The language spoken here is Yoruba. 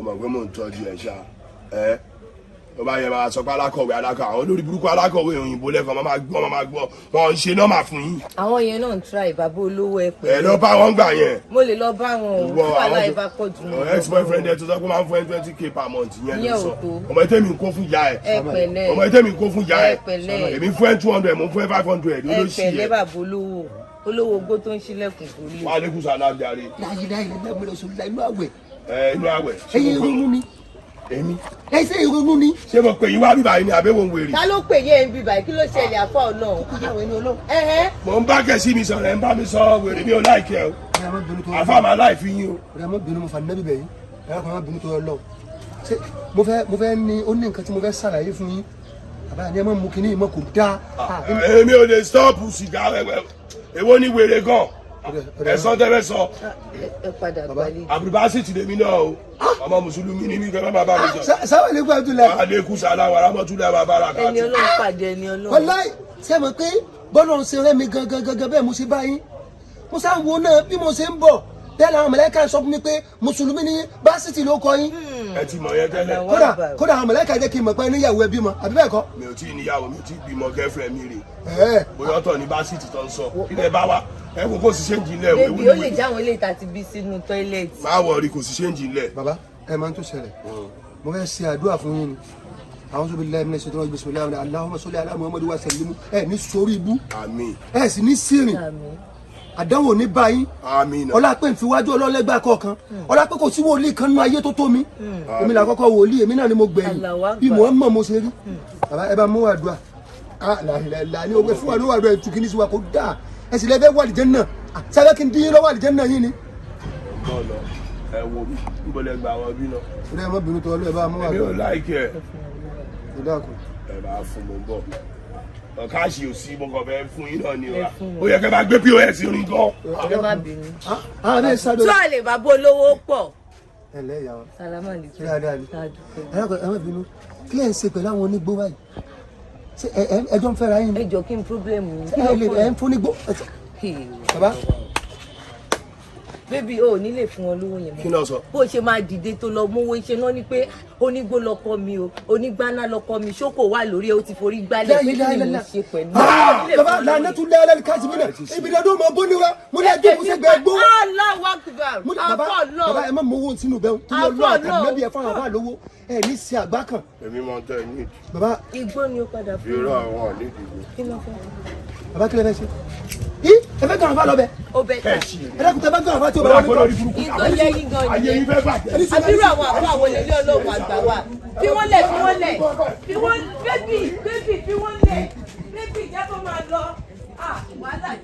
Ó mọ̀ pé mò ń tọ́jú ẹ̀ ṣá. Ẹ ó bá yẹ máa sọ pé alákọ̀wé, alákọ̀wé, àwọn olórí burúkú alákọ̀wé òyìnbó lẹ́kọ̀ọ́ máa gbọ́, máa gbọ́, wọn ń ṣe normal fún yín. Àwọn yẹn náà ń try, bàbá olówó, ẹ Ẹ pẹ̀lẹ́. lọ bá wọn gbà yẹn. Mo lè lọ bá wọn o. Ìwọ Tí wàhálà àwọn ẹ bá pọ̀ jù mọ́. Ex boyfriend ẹ tó sọ pé máa ń fún ẹ 20K per month yẹn Ìyẹn ló ò sọ. tó. Ọmọ ẹtẹ́ mi ń kó fún ìyá ẹ. Ẹ pẹ̀lẹ́. Ọmọ ẹtẹ́ mi ń kó fún ìyá ẹ. Ẹ pẹ̀lẹ́. Èmi fún ẹ 200, mo fún ẹ 500. Ẹ Olóṣì pẹ̀lẹ́. ẹ. Bàbá olówó, olówó ogbó tó ń ṣílẹ̀kùn kò lè. Wà á lékún sàlám jàre. Láyé láyé lẹ́gbẹ̀rẹ̀ sọ̀rọ̀ láyé inú àwẹ̀. Ẹ inú àwẹ̀. Ẹ̀yin ìrònú ni. Èmi? Ẹ ṣe ìrònú ni. Ṣé mo pè yín wá bíbá yín ni àbẹ̀wò ń wèrè? Ta ló pè yé ń bí báyìí? Kí ló ṣẹlẹ̀, àfọ Ọlọ́run? Àwọn ẹni Ọlọ́run. Ẹ̀hẹ́. Mo ń bá kẹ̀sí mi sọ̀rọ̀, ẹ̀ ń bá mi sọ wèrè. Mi ò like ẹ o. Ẹ má bínú tó. Àfa màá láì fi yín o. Ẹ má bínú, mo fà nẹ́bí bẹ̀yìn. Ẹ má bínú tó lọ. Ṣé mo fẹ́ ní ó ní nǹkan tí mo fẹ́ ṣàlàyé fún yín. Bàbá ni ẹ má mú kinní ìmọ̀, kò dáa. Èmi ò lè stop sìgá wẹ́wẹ́. Èwo ni wèrè gan ẹ̀sán tẹ́fẹ́ sọ? Ẹ padà gbalẹ̀. Àbùrùbásì ti lèmi náà o. Ọmọ mùsùlùmí ni mí, kẹ́ má bá mi sọ. Sáwọn ilé gbàdúrà lẹ. Aleykum salaam wa rahmatullahi wa barakatuh. Ẹni Ọlọ́run pàdé ẹni Ọlọ́run. Wàláì, ṣé mọ̀ pé bọ́lá ń ṣe rẹ́ mi gangan gangan bẹ́ẹ̀ mo ṣe bá yín. Mo sá wo náà bí mo ṣe ń bọ̀ bẹ́ẹ̀ làwọn mọ̀lẹ́kà sọ fún mi pé mùsùlùmí ni, básítì ló kọ yín. Ẹ ti mọ̀ yẹn tẹ́lẹ̀. Kódà àwọn mọ̀lẹ́kà jẹ́ kí n mọ̀ pé níyàwó, ẹbí mọ̀, àbí bẹ́ẹ̀ kọ́? Mi ò tí ì níyàwó, mi ò tí ì bímọ, girlfriend mi rè. Ẹ̀ẹ́. Bóyá ọ̀tọ̀ ní básítì tó ń sọ ilẹ̀ bá wa. Ẹ wo, kò sí change ńlẹ̀ o. Bébí, ó lè jáwọn ilé ìta ti bí sínú toilet. Má worry, kò sí change ńlẹ̀. Bàbá, ẹ máa ń tó ṣẹlẹ̀, mo fẹ́ ṣe àdúrà fún yín ni. Àwọn tó bí lẹ́yìn ní ṣètò bisimilahi Allahumma salli ala Muhammadu wa sallimu. Ẹ ní sórí ibú. Àmín. Ẹ sì ní sírìn. Àmín. Àdánwò ní báyìí. Àmín náà. Ọlá pé ń fi wájú ọlọ́lẹ́gbà kọ̀ọ̀kan, ọlá pé kò sí wòlíì kan nínú ayé tó tó mi, èmi là kọ́kọ́ wòlíì, èmi náà ni mo gbẹ̀yìn. Allahu Akbar. Bí Muhammad mo ṣe rí. Bàbá, ẹ bá mú àdúrà là ní ogun fún wa ló wà lóye tukí ní sí wa kó dáa. Ẹ sì lẹ́fẹ̀ẹ́ wà àlìjẹ́ náà sábẹ́ kí n dín lọ́wọ́ àlìjẹ́ náà yín ni. Bọ́ọ̀lù, ẹ wo mi, níbo lẹ gba àwọn bí náà? Ọ̀rẹ́, ẹ má bínú tó ọlọ́, ẹ bá mú Èmi ò àdúrà. like ẹ. Ẹ dákun. Ẹ bá fún mo ń bọ̀ cash ò sí, mo kàn fẹ́ fún yín náà ni o. Ẹ fún wọn. Ó yẹ kẹ́ bá gbé POS rin gan. Ẹ má bínú. Àwọn ẹ sáré. Tó àlè bàbá olówó pọ̀. Ẹ lẹ́ ìyá wa. Sálámà lè. Ṣé dáadáa ni? Tá a dúpẹ́. Ẹ dákun, ẹ má bínú, kí lẹ̀ ń ṣe pẹ̀lú àwọn onígbó báyìí? Ṣé ẹjọ́ ń fẹ́ra yín ni? Ẹ jọ, kí n problem yín? Ẹ lè ẹ ń fún nígbó, bàbá. Bébí, o ò ní lè fún wọn lówó yẹn Kí mọ́. náà sọ? Bó ṣe máa dìde tó lọ mówó iṣẹ́ náà ni pé onígbó lọkọ mi o, onígbáná lọkọ mi, ṣókò wà lórí ẹ, ó ti forí gbálẹ̀ pé kí ni mo ṣe pẹ̀lú. Bàbá, lànà tún lẹ́yìn káàsì mi náà ibi dandan mọ bó ni wa mo ní ẹjọ́ mo ṣe gbẹ gbó. Allahu Akbar. Mo ní bàbá. Àfọ̀ Bàbá, náà. ẹ má mọ owó sínú bẹ́ẹ̀ tó lọ Àfọ̀ lọ náà. àtàlẹ́bí ẹ fáwọn àbá lówó ẹ ní ṣe àgbá kan. Èmi máa ń tẹ ní Bàbá. Igbó ni ó padà fún irọ́ mi. àwọn àlejò. Kí ló fẹ́? Bàbá, kí lẹ fẹ́ ṣe yí? Ẹ fẹ́ gan àbá lọ bẹ. Ó bẹ Ẹ ta. ṣì Ẹ dákun, tẹ bá gan àbá tí o bá bá wà wà ní lórí burúkú. Ìtò yẹ yín gan Ayé yín nìyẹn. fẹ́ bàjẹ́. Àbírò àwọn àbọ̀ àwọn ilé ọlọ́run àgbà wa. Fi wọ́n lẹ̀, fi wọ́n lẹ̀. Fi wọ́n, bébì, bébì, fi wọ́n lẹ̀.